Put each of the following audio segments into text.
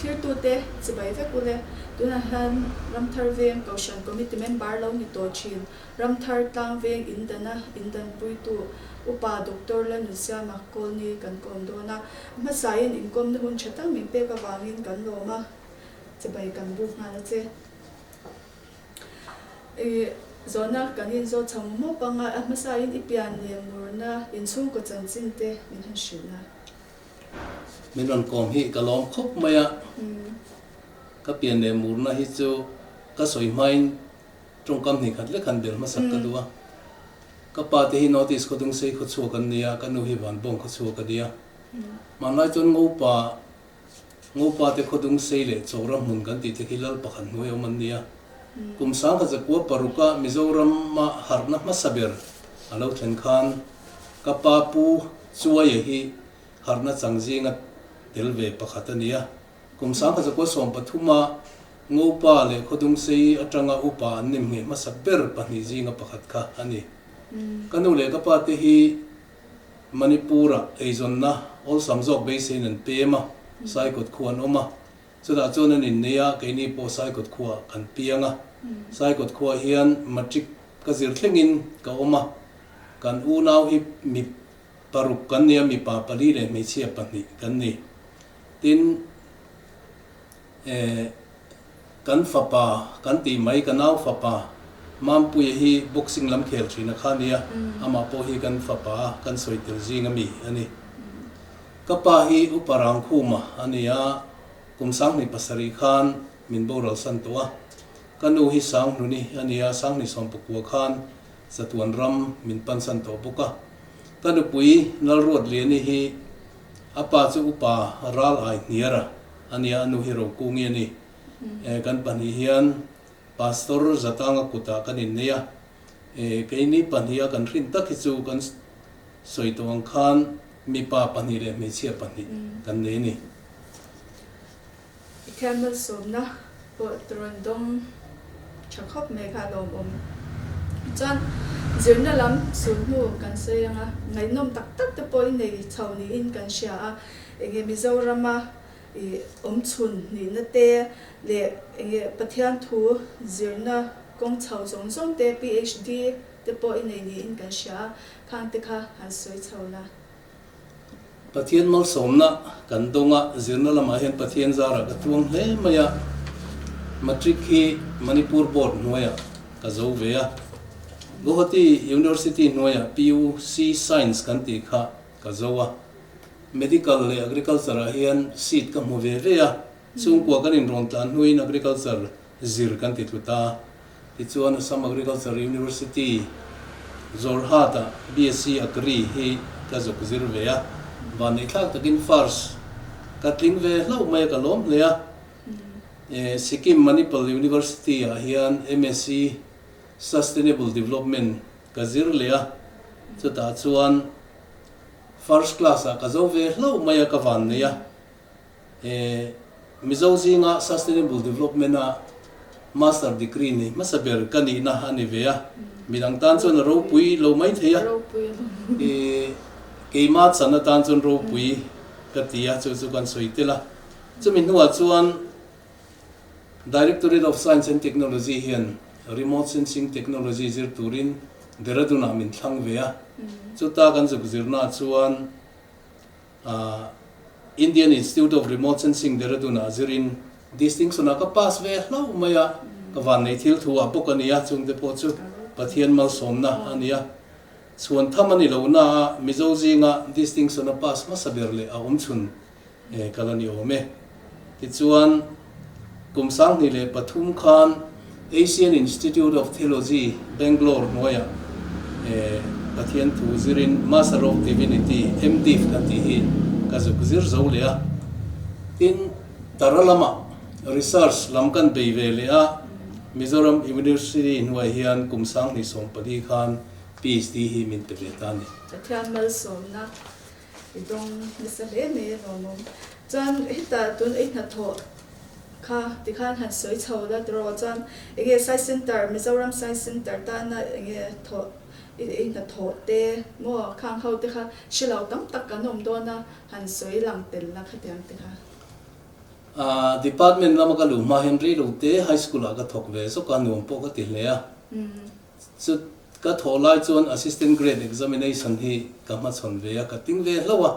Thlirtute chibai vek ule. Tunah hian Ramthar Veng Kohhran Committee member lo ni tawh thin Ramthar Tlang Veng indana indanpuitu Upa Doctor Lalnunsiama Kawlni kan kawm dawn a. Hmasain inkawmna hun tha tak min pek avangin kan lawm a, chibai kan buk nghal a che. I zawhna kan inzawt chho mawp anga a hmasain i pian leh murna inchhungkaw chanchin te min han hrilh na. Min rawn kawm hi ka lawm khawp mai a, ka pian leh murna hi chu ka sawi hmain tawngkam hnih khat lek han bel hmasak ka duh a. Ka pa te hi North East khawdung sei khawchhuak an ni a, ka nu hi Vanbawng khawchhuak a ni a. Hmanlai chuan Ngopa Ngopa te khawdung sei leh Chawra hmun kan tih te khi lal pakhat hnuai awm an ni a. Kum 1906 a Mizorama harhna hmasa ber a lo thlen khan ka pa Pu Chuaia hi harhna chang zinga tel ve pakhat a ni a. Kum 1913 a Ngopa leh khawdung sei atanga upa an nimngheh hmasa ber pahnih zinga pakhat kha a ni. Ka nu leh ka pa te hi Manipur-ah eizawnna awlsam zawk beiseiin an pem a, Saikawt khua an awm a. Chutah chuan an innei a, keini pawh Saikawt khuaah kan piang a. Saikawt khuaah hian matric ka zir thlengin ka awm a. Kan unau hi mi paruk kan ni a, mipa pali leh hmeichhia pahnih kan ni. Tin, eh. Kan fapa kan tih mai, ka nau fapa Mampuia hi boxing lam khel thin a kha nia, amah pawh hi kan fapa kan sawi tel zing ami a ni. Ka pa hi Upa Rangkhuma a ni a, kum 27 khan min boral san tawh a. Ka nu hi Sanghluni a ni a, 2019 khan chatuan ram min pansan tawh bawk a. Ka nupui Lalruatliani hi a pa chu Upa Ral Ai Hniara A nia, a nu hi Rokungi a ni. E, kan pahnih hian Pastor Zatanga kutah kan innei a. E, keini pahniha kan hrin tak hi chu kan sawi tawh ang khan mipa pahnih leh hmeichhia pahnih kan nei a ni. I thiam malsawmna pawh rawn dawng tha khawp mai kha a lawmawm. Chuan zirna lam sulhnu kan sawi ang a, ngaihnawm tak tak te pawh i nei chho niin kan hria a. Enge Mizorama i awm chhun nihna te leh enge Pathian thu zirna kawng chho zawng zawng te PHD te pawh i nei niin kan hria a, khang te kha han sawi chho la. Pathian malsawmna kan dawng a, zirna lamah hian Pathian zarah ka tuang hle mai a, Matric hi Manipur Board hnuaiah ka zo ve a, Guwahati University hnuaiah PUC Science kan tih kha ka zo a, Medical leh Agriculture ah hian seat ka hmu ve ve a, chhungkua kan inrawn tlan hnuin Agriculture zir kan ti tlut a. Tichuan Assam Agriculture University, Jorhat ah BSc Agri hi ka zuk zir ve a, vanneihthlak takin first ka tling ve hlauh mai a, ka lawm hle a. Sikkim Manipal University ah hian MSc Sustainable Development ka zir leh a, chutah chuan First class ah ka zo ve hlauh mai a ka van nei a, e Mizo zinga Sustainable Development a Master degree nei hmasa ber ka nihna a ni ve a, midang tan chuan a ropui lo mai thei a, e keima chan atan chuan ropui ka ti a, chu chu kan sawi tel a. Chumi hnuah chuan Directorate of Science and Technology hian Remote Sensing Technology zir turin Dehradun ah min thlang ve a, chuta kan zuk zirna chuan Indian Institute of Remote Sensing Dehradun ah zirin distinction ah ka pass ve hlauh mai a, ka vannei thil thu ah bawk a ni a, chungte pawh chu Pathian malsawmna a ni a, chhuan tham a ni lo na a Mizo zinga distinction a pass hmasa ber leh a awm chhun kal a ni awm e. Tichuan, kum 2003 khan Asian Institute of Theology, Bangalore hnuaiah Pathian thu zirin Master of Divinity, MDiv kan tih hi ka zuk zir zo leh a. Tin, Tara lamah research lam kan bei ve leh a, Mizoram University hnuai hian kum 2014 khan PhD hi min pe ve ta a ni. Pathian malsawmna I dawng nasa hle mai a lawmawm. Chuan hetah tun i hnathawh kha tikhan han sawi chho la tiraw chuan enge Science Centre Mizoram Science Centre tana enge thawh i hnathawh te maw khang ho te kha hre lo tam tak kan awm dawn a han sawi lang tel la khatiang te kha. Department lama ka luh hma hian rei lo te High School ah ka thawk ve zawk a, nuam pawh ka ti hle a. Chu ka thawh lai chuan Assistant Grade Examination hi ka hmachhawn ve a, ka ting ve hlauh a.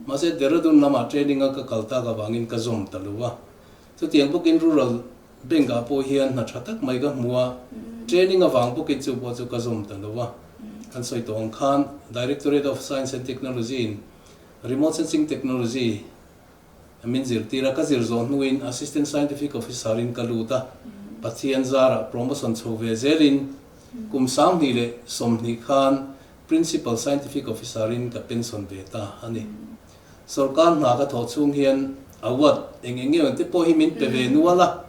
Mahse Dehradun lamah training a ka kal tak avangin ka zawm ta lo a. Chutiang bawkin Rural Bank ah pawh hian hna tha tak mai ka hmu a, training avang bawkin chu pawh chu ka zawm ta lo a. Kan sawi tawh ang khan Directorate of Science and Technology in Remote Sensing Technology min zirtir a, ka zir zawh hnuin Assistant Scientific Officer in ka lut a, Pathian zarah promotion chho ve zelin kum 2020 khan Principal Scientific Officer in ka pension ve ta a ni. Sorkar hna ka thawh chhung hian award eng eng nge te pawh hi min pe ve nual a,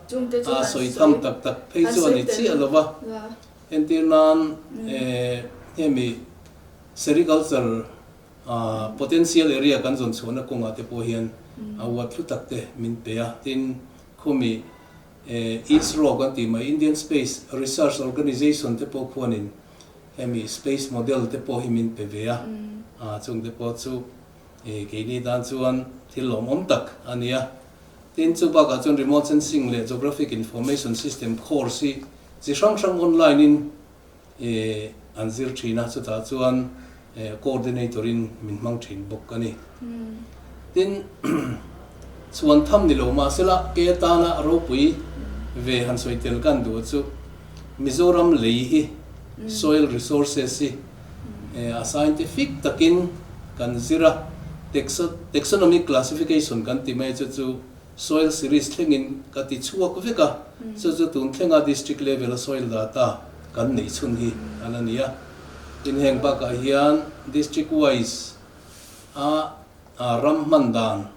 a sawi tham tak tak phei chu a ni chiah lo va. Entir nan hemi Sericulture potential area kan zawn chhuahna kawngah te pawh hian award hlu tak te min pe a. Tin, khumi ISRO kan tih mai Indian Space Research Organisation te pawh khuanin Hemi space model te pawh hi min pe ve a, chung te pawh chu keini tan chuan thil lawmawm tak a ni a. Tin, chu bakah chuan remote sensing leh geographic information system course hi chi hrang hrang online in an zir thin a, chutah chuan coordinator in min hmang thin bawk a ni. Tin, chhuan tham ni lo mahsela ke atana ropui ve han sawi tel kan duh chu Mizoram lei hi soil resources hi a scientific takin kan zir a, taxonomic classification kan ti mai chu chu soil series thlengin ka ti chhuak vek a, chu chu tun thlenga district level a soil data kan neih chhun hi a la ni a. Tin heng bakah hian district wise a ram hman dan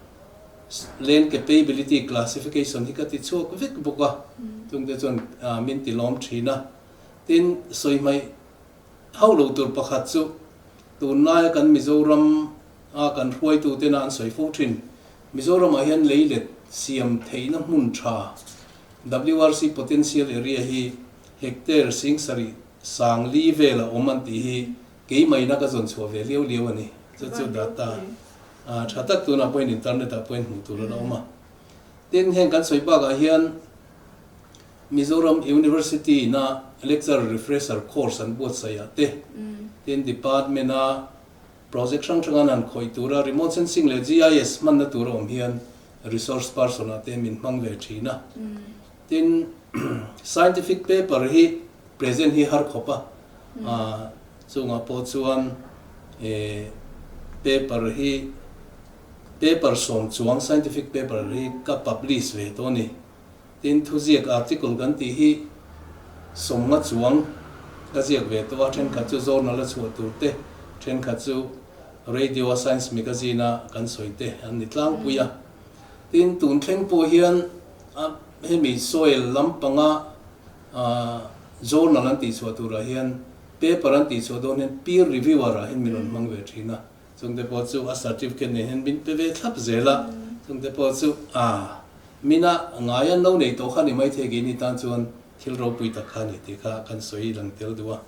Land Capability Classification hi ka ti chhuak vek bawk a, chungte chuan min ti lawm thin a. Tin, sawi hmaih hauh lo tur pakhat chu tunlaia kan Mizoram a kan hruaitu tena an sawi fo thin, Mizoramah hian leilet siam theihna hmun tha WRC Potential Area hi hectare 7000 vel a awm an tih hi Keimahina ka zawn chhuah ve liau liau a ni. Chu chu data tha tak tunah pawhin internet ah pawhin hmuh tur a la awm a. Tin, heng kan sawi bakah hian Mizoram University ina lecture refresher course an buatsaih ah te, tin department a project hrang hrang an han khawih tura remote sensing leh GIS hmanna tur a awm hian resource person ah te min hmang ve thin a. Tin, scientific paper hi present hi har khawp a, chungah pawh chuan paper hi paper sawm chuang scientific paper hi ka publish ve tawh a ni. Tin, thuziak article kan tih hi sawmnga chuang ka ziak ve tawh a, thenkhat chu journal a chhuah tur te, thenkhat chu radio a science magazine a kan sawi te an ni tlangpui a. Tin, tun thleng pawh hian hemi soil lampanga Journal an tihchhuah turah hian paper an tihchhuah dawn hian peer reviewer ah hian min rawn hmang ve thin a, chungte pawh chu a certificate nen hian min pe ve thlap zel a, chungte pawh chu a mina ngai an lo nei tawh kha ni maithei keini tan chuan thil ropui tak kha a ni tih kha kan sawi lang tel duh a.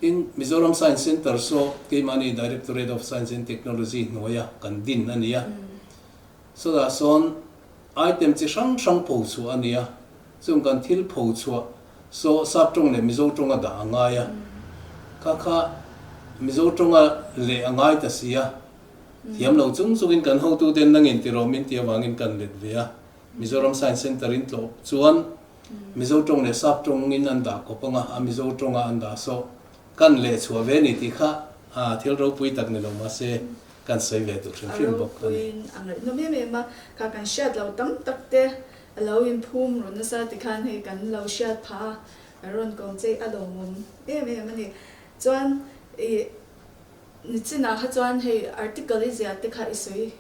Tin, Mizoram Science Centre saw keimahni Directorate of Science and Technology hnuaia kan din a ni a, sawtah sawn Item chi hrang hrang pho chhuah a ni a, chung kan thil pho chhuah saw Sap tawng leh Mizo tawnga dah a ngai a, kha kha Mizo tawnga leh a ngai ta si a, thiam lo chung chungin kan hotuten nangin ti rawh min ti avangin kan let ve a, Mizoram Science Centre in tlawh chuan Mizo tawng leh Sap tawngin an dah kawp anga a Mizo tawnga an dah saw kan leh chhuah ve ni tih kha thil ropui tak ni lo mahse Kan sawi ve duh hrim hrim bawk a ni. A ropuiin a ngaihnawm em em a, kha kan hriat lo tam tak te a lo inphum rawn nasa tikhan hei kan lo hriat phah a, kan rawn kawm che a lawmawm em em a ni. Chuan i nichinah kha chuan hei article i ziah te kha i sawi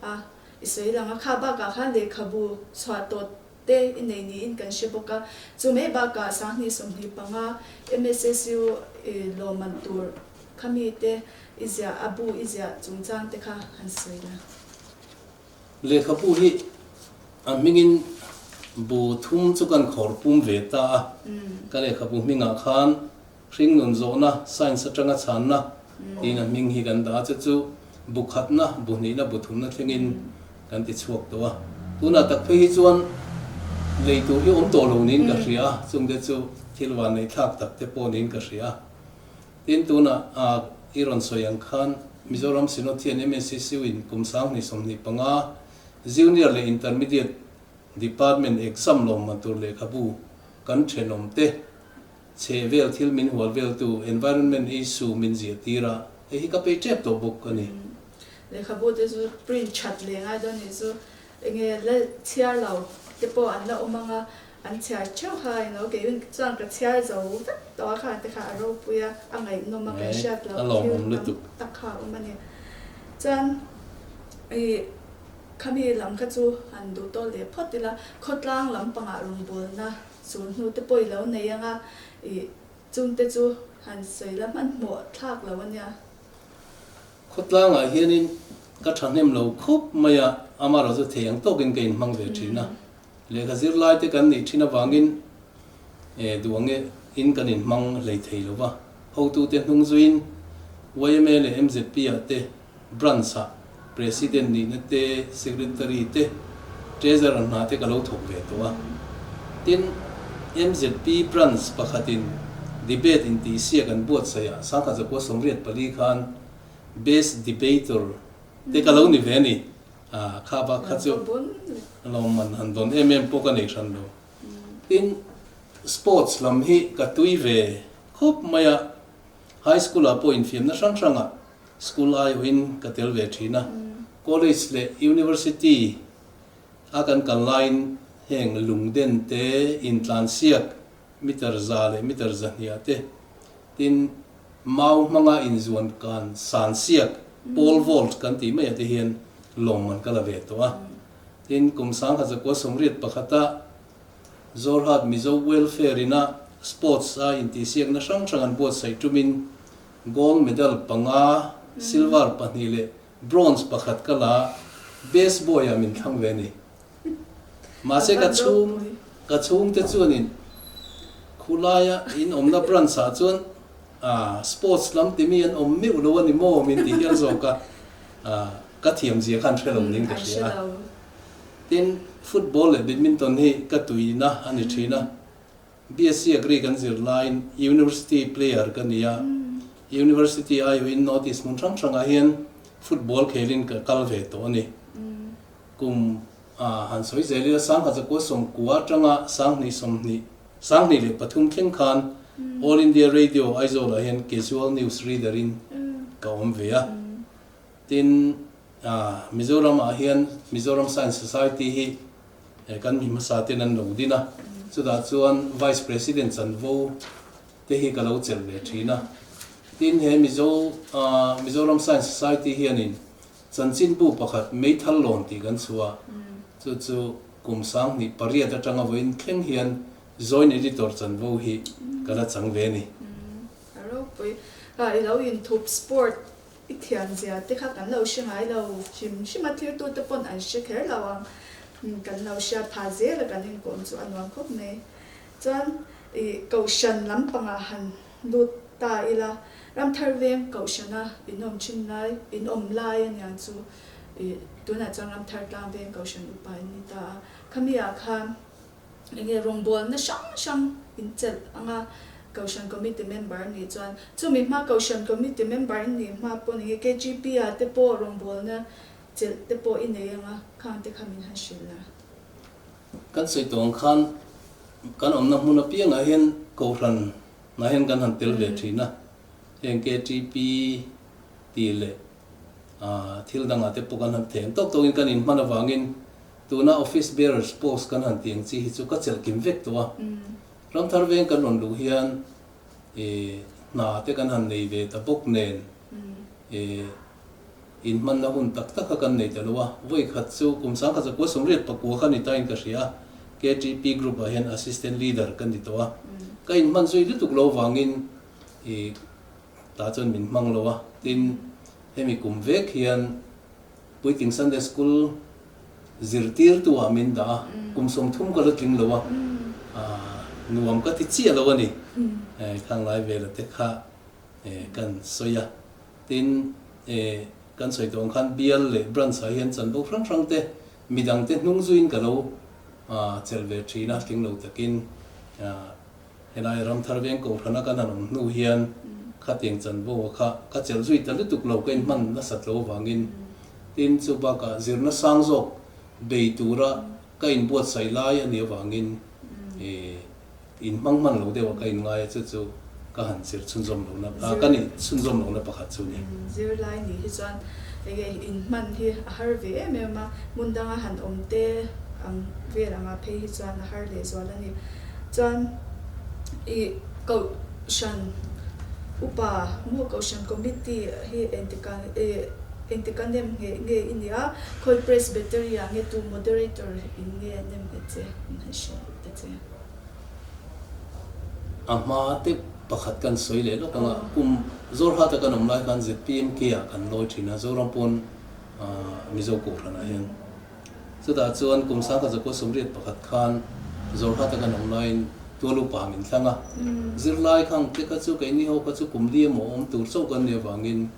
a, i sawi lang a, kha bakah khan lehkhabu chhuah tawh te i nei niin kan hre bawk a, chu mai bakah 2025 MSSU i lawmman tur kha mite i ziah a bu i ziah chungchang te kha han sawi la. Lehkhabu hi a hmingin bu thum chu kan khawr pum ve ta a, ka lehkhabu hmingah khan Hringnun zawhna, Science atanga chhanna tiin a hming hi kan dah a, chu chu bu khatna, bu hnihna, bu thumna thlengin kan ti chhuak tawh a. Tunah tak phei hi chuan lei tur hi awm tawh lo niin ka hria a, chungte chu thil vanneih thlak tak te pawh niin ka hria a. Tin, tunah i rawn sawi ang khan Mizoram Synod hian MNCCU in kum 2025 Junior leh Intermediate Department exam lawmman tur lehkhabu kan thenawm te chhe vel thil min hual veltu environment issue min ziah tir a, hei hi ka pei tep tawh bawk a ni. Lehkhabu te chu print that leh ngai dawn nih chu enge la chhiar lo te pawh an la awm ang a, an chhiar theuh kha eng kei chuan ka chhiar zo vek tawh a khan te kha a ropui a, a ngaihnawm a kan hriat loh thil tam tak kha a awm a ni. Chuan ih khami lam kha chu han duh tawh leh phawt ila khawtlang lampangah rawngbawlna Chu hnu te pawh i lo nei anga i chung te chu han sawi la hmanhmawh thlak lo a nia. Khawtlangah hianin ka thahnem lo khawp mai a, amaherawhchu thei ang tawkin ka inhmang ve thin a. Lehkha zirlai te kan nih thin avangin duh ange in kan inhmang hlei thei lo va. Hotute hnung zuiin yma leh MZP ah te Branch-ah President nihna te, Secretary te, Treasurer hna te ka lo thawk ve tawh a. Tin, MZP Branch pakhatin debate intihsiak an buatsaih ah 1984 khan Best Debater te ka lo ni ve a ni. Kha bak kha chu lawmman han dawn em em pawh ka nei hran lo. Tin, Sports lam hi ka tui ve khawp mai a, High School ah pawh infiamna hrang hrangah School aiawhin ka tel ve thin a, College leh University a kan kal laiin heng lungden te, intlansiak meter za leh meter zahniah te, tin mau hmanga inzuan kan sansiak, pole vault kan tih maiah te hian lawmman ka la ve tawh a. Tin, kum 1981 a Zorhat Mizo Welfare ina sports a intihsiakna hrang hrang an buatsaih tumin Gold medal panga, silver pahnih leh bronze pakhat ka la a, best boy ah min thlang ve a ni. Mahse ka chhung ka chhungte chuanin khulaia in awmna branch ah chuan ah sports lam timi an awm meuh lo a ni maw min ti hial zawk a, ah ka thiam zia khan hre lo niin ka hria a. Tin, football leh badminton hi ka tuina a ni thin a. BSc Agri kan zir laiin University player ka ni a, University aiawhin North East hmun hrang hrangah hian football khelin ka kal ve tawh a ni. Kum ah han sawi zel ila 1990 atanga 2020, 2023 thleng khan All India Radio Aizawl-ah hian Casual News Reader in ka awm ve a. Tin, Mizoram-ah hian Mizoram Science Society hi Kan mi hmasa ten an lo din a, chutah chuan Vice President chanvo te hi ka lo chelh ve thin a. Tin, he Mizo Mizoram Science Society hianin chanchinbu pakhat Meithal Lawn tih kan chhuah a, chu chu kum 2008 atanga vawiin thleng hian Joint Editor chanvo hi ka la chang ve a ni. A ropui. I lo inthup sport I thian zia te kha kan lo hre ngai lo hrim hrim a, thirtu te pawn an hre kher lo ang, kan lo hriat phah zel a kan inkawm chu a nuam khawp mai. Chuan i Kohhran lampangah han lut ta ila, Ramthar veng Kohhrana in awm thin lai, in awm lai a niang chu i tunah chuan Ramthar tlang veng Kohhran upa in ni ta a, khami ah khan Enge rawngbawlna hrang hrang in chelh anga Kohhran Committee member a nih chuan chumi hma Kohhran Committee member in nih hma pawh enge KGP ah te pawh rawngbawlna chelh te pawh i nei anga khang te kha min han hrilh la. Kan sawi tawh ang khan kan awmna hmun apiangah hian Kohhran ah hian kan han tel ve thin a, heng KTP tih leh thil dangah te pawh kan han thei ang tawk tawkin kan inhman avangin Tuna office bearers post kan han tih ang chi hi chu ka chelh kim vek tawh a. Ramthar veng kan rawn luh hian ih hna te kan han nei ve ta bawk nen ih inhmanna hun tak tak kha kan nei ta lo a. Vawi khat chu kum 1989 kha ni tain ka hria a, KTP group ah hian assistant leader ka ni tawh a. Ka inhman zui lutuk lo vangin ih tah chuan min hmang lo a. Tin, hemi kum vek hian Puitling Sunday School zirtirtu ah min dah a, kum 30 ka la tling lo a, nuam ka ti chiah lo a ni. Khang lai vela te kha kan sawi a, tin kan sawi tawh ang khan bial leh branch ah hian chanvo hrang hrang te midangte hnung zuiin ka lo chelh ve thin a, tling lo takin helai Ramthar Veng Kohhrana kan han awm hnu hian khatiang chanvo kha ka chelh zui ta lutuk lo, ka inhman nasat lo avangin. Tin, chu bakah zirna sang zawk bei tura ka inbuatsaih lai a nih avangin inhmang hman lo deuh a ka inngai a, chu chu ka han zir chhunzawm lohna, ka nih chhunzawm lohna pakhat chu a ni. Zirlai nih hi chuan enge inhman hi a har ve em em a, hmun danga han awm te ang vel anga phei hi chuan a har lehzual a ni. Chuan i Kohhran upa maw Kohhran Committee hi engtika engtika nem ngheh nge i nia, khawi Presbytery ah nge tu Moderator in nge nem nghet che in han hrilh ta che. A hma te pakhat kan sawi leh lawk ang a, kum Zawrhata kan awm lai khan ZPMK ah kan lawi thin a, Zoram pawn Mizo Kohhran ah hian. Chutah chuan kum sangkhat zakua 81 khan Zawrhata kan awm laiin tual upa min thlang a, zirlai khang te kha chu keini ho kha chu kum li emaw awm tur chauh kan nih avangin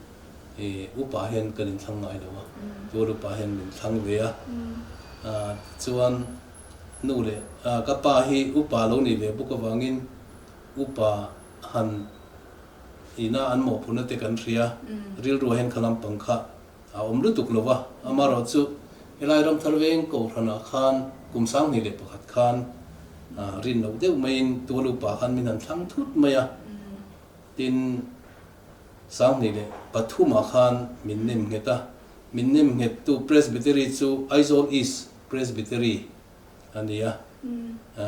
upa hian kan inthlang ngai lo a, tual upa hian min thlang ve a. Chuan nu leh ka pa hi upa lo nih ve bawk avangin upa han ina an mawhphurhna te kan hria, rilruah hian kha lampang kha A awm lutuk lo va, amaherawhchu helai Ramthar Veng Kohhranah khan kum 2001 khan rin loh deuh maiin tual upa khan min han thlang thut mai a, tin 2003 ah khan min nem nghet a, min nem nghettu Presbytery chu Aizawl East Presbytery a ni a,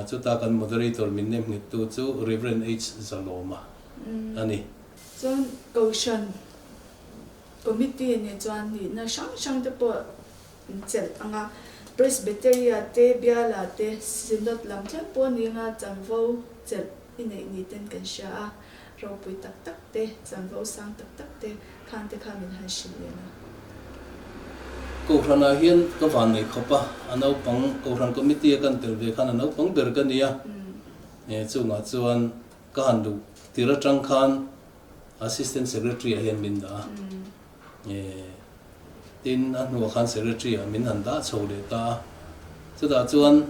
chuta kan Moderator min nem nghettu chu Rev H Zalawma a ni. Chuan Kohhran Committee nih chuan nihna hrang hrang te pawh an chelh ang a, Presbytery-a te, Biala te, Synod lam thleng pawh ni anga chanvo chelh i neih ni ten kan hria a, ropui tak tak te, chanvo sang tak tak te khan te kha min han hrilh leh la. Kohhranah hian ka van nei khawp a, a naupang Kohhran Committee a kan tel ve khan a naupang ber ka ni a, chungah chuan ka han duh tir atang khan Assistant Secretary ah hian min dah a, tin a hnuah khan Secretary ah min han dah chho leh ta a. Chutah chuan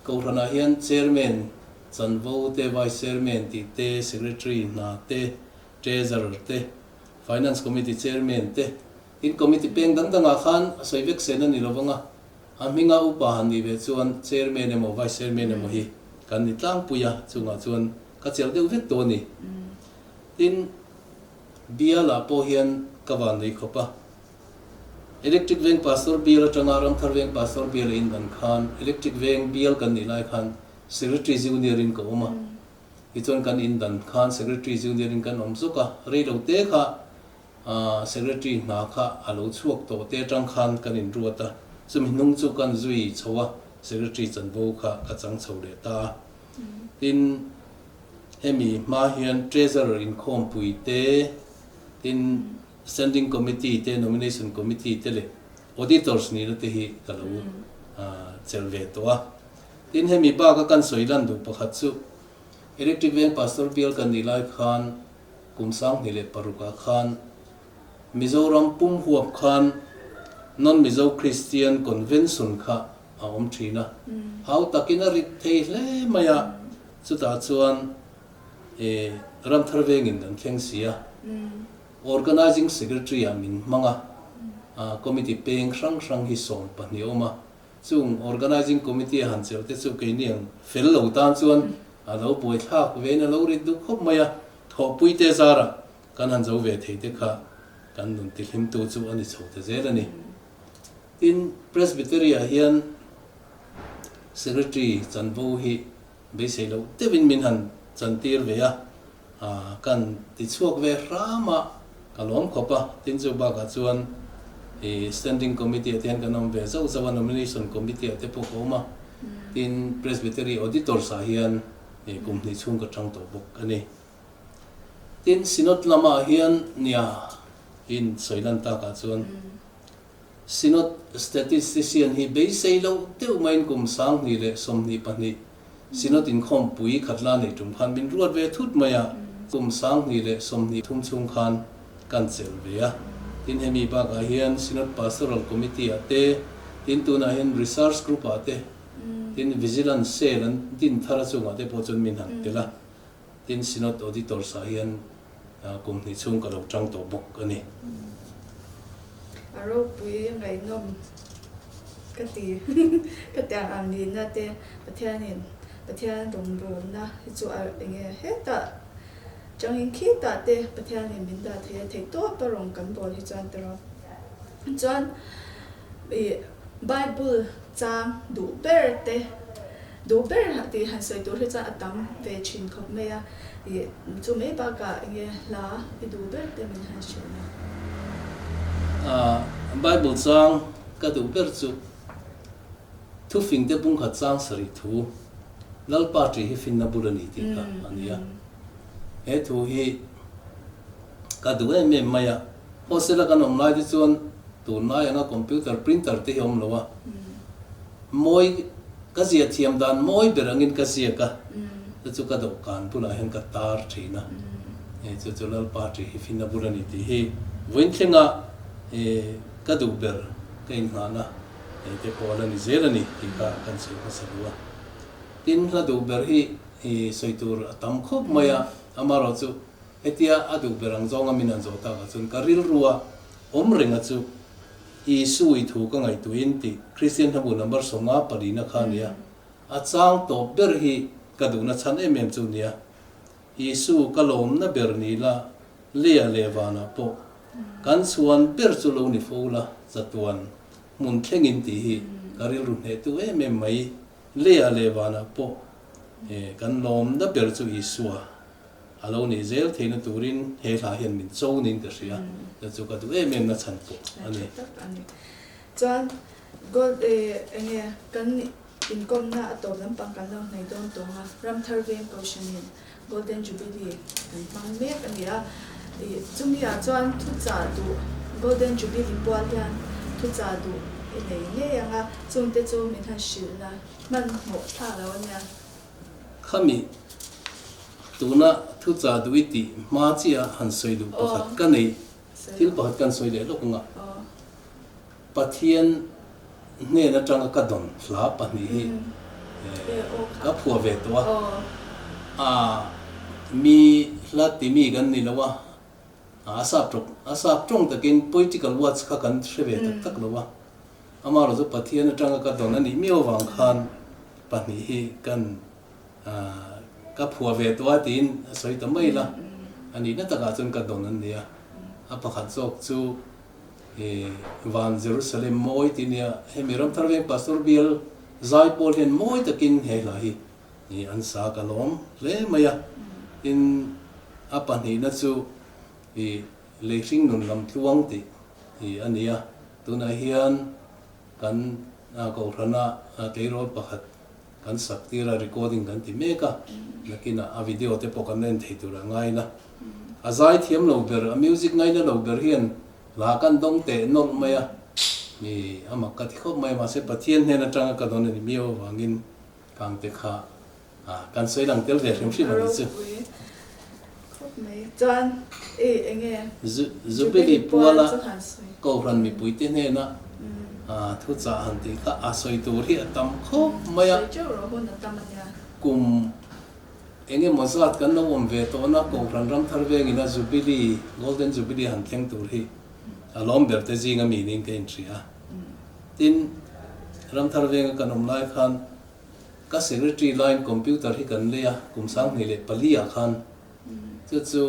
Kohhranah hian Chairman chanvo te, Vice Chairman tih te, Secretary hna te, Treasurer te, Finance Committee Chairman te, tin Committee peng dang dangah khan a sawi vek sen a ni lo vang a, a hminga upa han nih ve chuan Chairman emaw Vice Chairman emaw hi kan ni tlangpui a, chungah chuan Ka chelh deuh vek tawh a ni. Tin, bialah pawh hian ka van nei khawp a. Electric Veng Pastor bial atanga Ramthar Veng Pastor bial a indan khan Electric Veng bial kan nih lai khan Secretary Junior in ka awm a. Tichuan kan indan khan Secretary Junior in kan awm zawk a, rei lo te kha Secretary hna kha a lo chhuak tawh te atang khan kan inruat a. Chumi hnung chu kan zui chho a, Secretary chanvo kha ka chang chho leh ta a. Tin, hemi hma hian Treasurer inkhawmpui te, tin Standing Committee te, Nomination Committee te leh Auditors nihna te hi ka lo chelh ve tawh a. Tin, hemi baka kan sawi lan duh pakhat chu Electric Veng Pastor Bial kan nih lai khan kum 2006 ah khan Mizoram pum huap khan Non-Mizo Christian Convention kha a awm thin a, hau takin a rit thei hle mai a, chutah chuan e Ramthar vengin kan thleng si a, Organising Secretary ah min hmang a, Committee peng hrang hrang hi 12 a awm a, chung Organising Committee a han chelh te chu keini ang fel lo tan chuan a lo buaithlak vein a lo rit duh khawp mai a, thawhpui te zarah kan han zo ve thei te kha kan nun tihlimtu chu a ni chho ta zel a ni. Tin, Presbytery-ah hian Secretary chanvo hi beisei loh deuhin min han chantir ve a, kan tichhuak ve hram a, ka lawm khawp a. Tin, chu bakah chuan i Standing Committee-ah te hian kan awm ve zauh zauh a, Nomination Committee-ah te pawh ka awm a. Tin, Presbytery Auditors-ah hian kum hnih chhung ka chang tawh bawk a ni. Tin, Synod lamah hian nia in sawi lan takah chuan Synod Statistician hi beisei loh deuh maiin kum 2022 Synod inkhawmpui khatla nei tum khan min ruat ve thut mai a, kum 2023 chhung khan kan chelh ve a. Tin, hemi bakah hian Synod Pastoral Committee ah te, tin. Tin, tunah hian Research Group ah te, tin Vigilance Cell an din thar a chungah te pawh chuan min han tel a. Tin, Synod Auditors ah hian kum hnih chhung ka lo tang tawh bawk a ni. A ropui ngaihnawm ka ti. Ka tiang ang nihna te Pathianin Pathian rawngbawlna hi chu a enge hetah changin khitah te Pathianin min dah thei a, theih tawp a rawn kan bawl hi chuan tiraw. Chuan ih Bible chang duh ber te duh ber tih han sawi tur hi chuan a tam ve thin khawp mai a, ih chu mai bakah enge hla i duh ber te min han hrilh a. Bible chang ka duh ber chu Thufingte pungkhat chang sarih thu, Lalpa ṭih hi finna bul a ni tih kha a ni a. He thu hi ka duh em em mai a. Hostel-a kan awm lai te chuan tunlai anga computer printer te hi a awm lo a. Mawi, ka ziah thiam dan mawi ber angin ka ziak a, chu chu ka dawhkan bulah hian ka tar thin a. Hei chu chu Lalpa ṭih hi finna bul a ni tih hi vawiin thlenga ka duh ber ka inngahna. Hei te pawh a la ni zel a ni tih kha kan sawi hmasa duh a. Tin, hla duh ber hi sawi tur a tam khawp mai a, amaherawhchu hetia a duh ber ang zawnga min han zawh takah chuan ka rilrua awm renga chu Isu i thu ka ngaihtuahin tih Kristian hlabu number 50 palina kha a ni a, a chang tawp ber hi ka duhna chhan em em chu nia. Isu ka lawmna ber ni la, Leia leh vanah pawh kan chhuan ber chu lo ni fo la, chatuan hmun thlengin tih hi ka rilru hnehtu em em mai. Leia leh vanah pawh kan lawmna ber chu Isua a lo nih zel theihna turin he hla hian min cho niin ka hria, chu chu ka duh em em na chhan pawh a ni. Chuan Gold enge kan Inkawmna a tawp lampang kan lo hnaih dawn tawng a, Ramthar Veng Kohhranin Golden Jubilee kan hmang mek a ni a. Ih, chumiah chuan thuchah duh, Golden Jubilee pual hian thuchah duh i nei ngei ang a, chungte chu min han hrilh la, hmanhmawh thlak lo a nia. Khami, tuna thuchah duh i tih hma chiah han sawi duh pakhat ka nei, thil pakhat kan sawi leh lawk ang a. Pathian hnen atanga ka dawn hla pahnih hi ka phuah ve tawh a, a mi hla timi kan ni lo a, a sap tawng a sap tawng takin poetical words kha kan hre ve tak tak lo a, amaherawh chu Pathian atanga ka dawn a nih miau avang khan pahnih hi kan ka phuah ve tawh a tiin a sawi ta mai la, a nihna takah chuan ka dawn an ni a, a pakhat zawk chu. Van Jerusalem mawi ti nia, hemi Ramthar Veng Pastor Bial zai pawl hian mawi takin he hla hi an sa ka lawm hle mai a. Tin, a pahnihna chu Leihring nun lam tluang tih a ni a. Tunah hian kan Kohhrana tleirawl pakhat kan sak tir a, recording kan ti mek a, nakinah a video te pawh kan en thei tur a ngain a. A zai thiam lo ber, a music ngaina lo ber hian hla kan dawng teh nawlh mai a, mi a mak ka ti khawp mai a, mahse Pathian hnen atanga ka dawn a ni miau avangin kangte kha kan sawi lang tel ve hrim hrim a ni chu. Ropui khawp mai. Chuan i enge Jubilee puala Kohhran mipuite hnena thuchah han tih kha a sawi tur hi a tam khawp mai a. Sawi teuh rawh hun a tam a nia. Kum eng emaw zat kan lo awm ve tawhna Kohhran Ramthar vengin a Jubilee, Golden Jubilee han thleng tur hi a lawm ber te zinga mi niin ka inhria. Tin, Ramthar venga kan awm lai khan Ka secretary laiin computer hi kan lei a, kum 2004 ah khan chu chu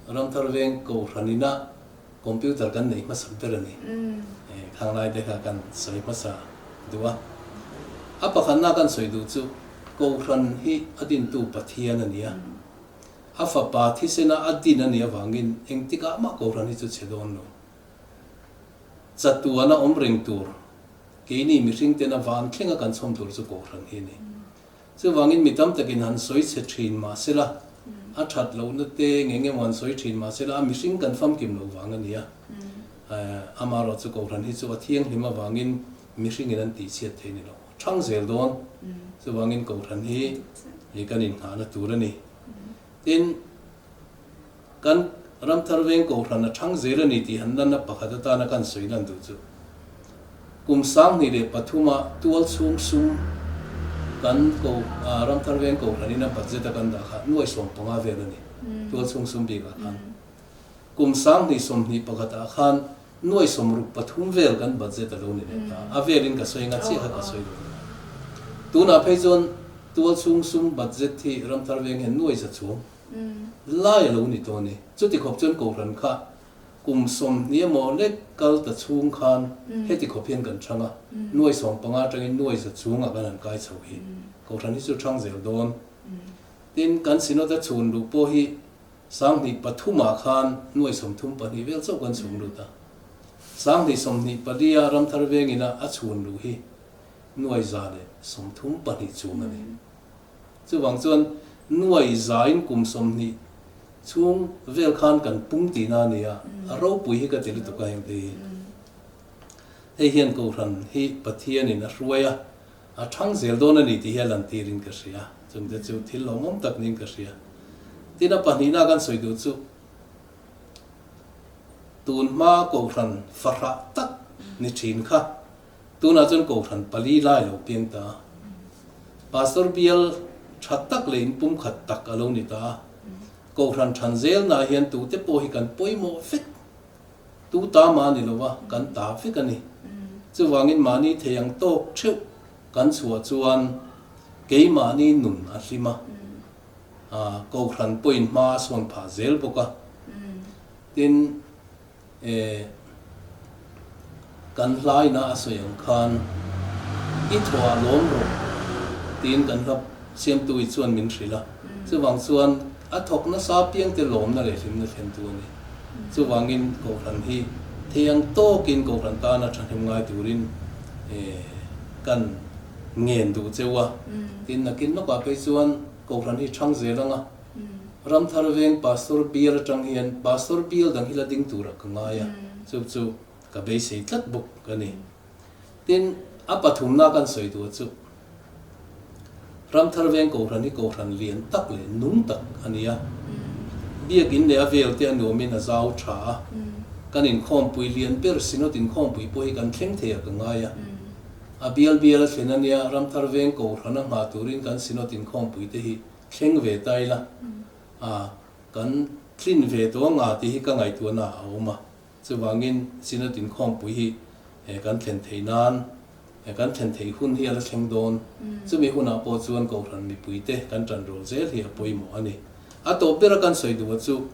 Ramthar Veng Kohhran ina computer kan neih hmasak ber a ni. Khang lai te kha kan sawi hmasa duh a. A pakhatna kan sawi duh chu Kohhran hi a dintu Pathian a ni a, a fapa thisena a din a nih avangin engtikah mah Kohhran hi chu chhe dawn lo. Chatuana awm reng tur Keini mihring tena van thlenga kan chhawm tur chu Kohhran hi a ni. Chuvangin mi tam takin han sawi chhe thin mah sela, a that lohna te nge nge maw han sawi thin mah sela, a mihring kan famkim loh vang a ni a. Amaherawh chu Kohhran hi chu a thianghlim avangin mihringin an tihchhiat thei ni lo. Thang zel dawn. Chuvangin Kohhran hi kan inngahna tur a ni. Tin, Kan Ramthar Veng Kohhran a thang zel a ni tih han lanna pakhat atana kan sawi lan duh chu. Kum 2003 a tualchhung sum kan ko Ramthar Veng Kohhranin a budget a kan dah kha nuai 15 vel a ni, tualchhung sum bikah khan. Kum 2021 ah khan nuai 63 vel kan budget a lo ni leh ta. A velin ka sawi anga chiah kha ka sawi lo nia. Tunah phei chuan tualchhung sum budget hi Ramthar Veng hian nuai za chuang lai a lo ni tawh a ni. Chuti khawp chuan Kohhran kha Kum 20 emaw lek kal ta chhung khan heti khawp hian kan chhang a, nuai 15 atangin nuai za chhungah kan han kai chho hi. Kohhran hi chu chhang zel dawn. Tin, kan Synod a chhun luh pawh hi 2003 ah khan nuai 32 vel chauh kan chhung lut a. 2024 a Ramthar vengin a a chhun luh hi nuai 132 chung a ni. Chuvang chuan nuai zain kum 20 Chhung vel khan kan pung tihna a ni a, a ropui hi ka ti lutuk a heng te hi. Hei hian Kohhran hi Pathianin a hruai a, a thang zel dawn a ni tih hi a lantirin ka hria. Chungte chu thil lawmawm tak niin ka hria. Tin a pahnihna kan sawi duh chu tun hma Kohhran fahrah tak ni thin kha tunah chuan Kohhran pali lai lo piang ta a. Pastor bial tha tak leh inpumkhat tak a lo ni ta a. Kohhran than zelnaah hian tute pawh hi kan pawimawh vek. Tu ta mah a ni lo va, kan ta vek a ni. Chuvangin mahni thei ang tawk theuh kan chhuah chuan keimahni nun a hlim a, Kohhran pawhin hma a sawn phah zel bawk a. Tin, E, kan hlaina a sawi ang khan i thawh ah lawm rawh tiin kan hla siamtui chuan min hrilh a. Chuvang chuan a thawk nasa piangte lawmna leh hlimna thlentu a ni. Chuvangin Kohhran hi thei ang tawkin Kohhran tana thahnem ngai turin kan ngen duh cheu a. Tin, nakin lawkah phei chuan Kohhran hi thang zel ang a. Ramthar veng Pastor bial atang hian Pastor bial dang hi la ding turah ka ngai a, chu chu ka beisei tlat bawk a ni. Tin, a pathumna kan sawi duh chu Ramthar veng Kohhran hi Kohhran lian tak leh nung tak a ni a. Biakin leh a vel te a nuamin a zau tha a, kan inkhawmpui lian ber Synod inkhawmpui pawh hi kan thleng thei a ka ngai a. A bial bial a thlen a nia, Ramthar veng Kohhran a nghah turin kan Synod inkhawmpui te hi Thleng ve ta ila, a kan tlin ve tawh anga tih hi ka ngaihtuahna a awm a. Chuvangin Synod inkhawmpui hi kan thlen theih nan, kan thlen theih hun hi a la thleng dawn. Chumi hunah pawh chuan Kohhran mipuite kan tan rawl zel hi a pawimawh a ni. A tawp bera kan sawi duh a chu,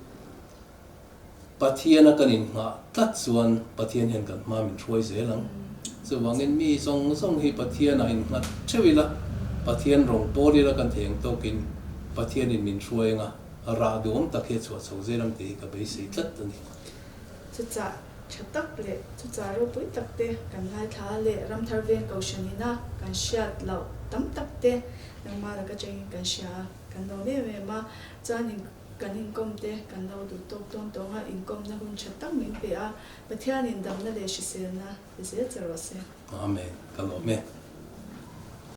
Pathiana kan inngah tlat chuan Pathian hian kan hma min hruai zel ang. Chuvangin mi zawng zawng hi Pathianah innghat theuh ila, Pathian rawng pawl ila kan thei ang tawkin Pathianin min hruai anga rah duhawm tak hi a chhuah chho zel ang tih hi ka beisei tlat a ni. Chuchah tha tak leh chuchah ropui tak te kan ngaithla leh Ramthar Veng Kohhran ina kan hriat loh tam tak te nangmah laka chengin kan hria a, kan lo em em a, chuanin Kan inkawm te kan lo duh tawk tawn tawng a, inkawmna hun tha tak min pe a, Pathianin damna leh hriselna pe zel che rawh se. Amen. Ka lawm e.